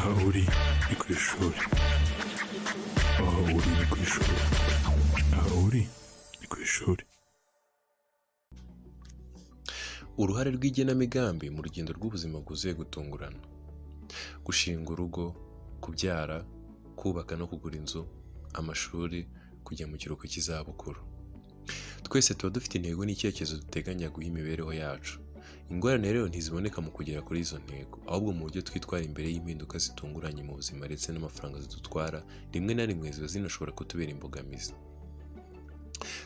Aha uri ni ku ishuri. Aha uri ni ku ishuri. Aha uri ni ku ishuri. Uruhare rw'igenamigambi mu rugendo rw'ubuzima bwuzuye gutungurana. Gushinga urugo, kubyara, kubaka no kugura inzu, amashuri, kujya mu kiruhuko cy'izabukuru. Twese tuba dufite intego n'icyerekezo duteganya guha imibereho yacu. Ingorane rero ntiziboneka mu kugera kuri izo ntego, ahubwo mu buryo twitwara imbere y'impinduka zitunguranye mu buzima ndetse n'amafaranga zidutwara, rimwe na rimwe ziba zinashobora kutubera imbogamizi.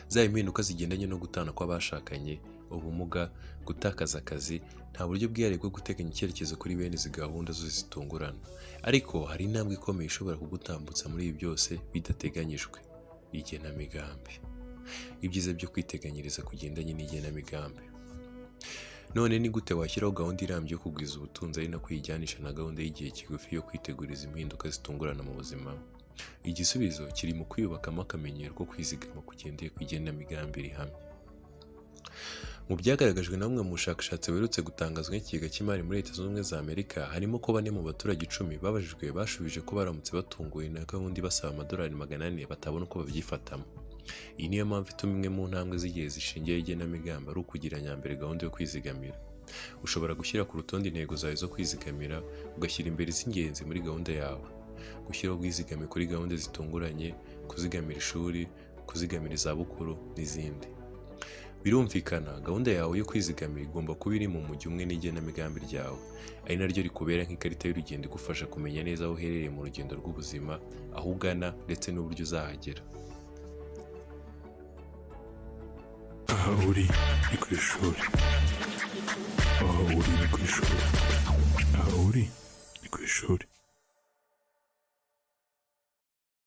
Zaba impinduka zigendanye no gutana kw'abashakanye, ubumuga, gutakaza akazi, nta buryo bwihariye bwo guteganya icyerekezo kuri bene izi gahunda zose zitungurana. Ariko hari intambwe ikomeye ishobora kugutambutsa muri ibi byose bidateganyijwe: igenamigambi. Ibyiza byo kwiteganyiriza kugendanye n'igenamigambi. None ni gute washyiraho gahunda irambye yo kugwiza ubutunzi ari nako uyijyanisha na gahunda y'igihe kigufi yo kwiteguriza impinduka zitungurana mu buzima? Igisubizo kiri mu kwiyubakamo akamenyero ko kwizigama kugendeye ku igenamigambi rihamye. Mu byagaragajwe na bumwe mu bushakashatsi buherutse gutangazwa n'ikigega cy'imari muri Leta Zunze Ubumwe za Amerika, harimo ko 4 mu baturage 10 babajijwe bashubije ko baramutse batunguwe na gahunda ibasaba amadolari 400 batabona uko babyifatamo. Iyi niyo mpamvu ituma imwe mu ntambwe z'igihe zishingiye igenamigambi ari ukugira nyambere gahunda yo kwizigamira. Ushobora gushyira ku rutonde intego zawe zo kwizigamira, ugashyira imbere iz'ingenzi muri gahunda yawe. Gushyiraho ubwizigame kuri gahunda zitunguranye, kuzigamira ishuri, kuzigamira izabukuru n'izindi. Birumvikana, gahunda yawe yo kwizigamira igomba kuba iri mu mujyo umwe n'igenamigambi ryawe, ari naryo rikubera nk'ikarita y'urugendo igufasha kumenya neza aho uherereye mu rugendo rw'ubuzima, aho ugana ndetse n'uburyo uzahagera. Aha uri ni ku ishuri. Aha uri ni ku ishuri. Aha uri ni ku ishuri.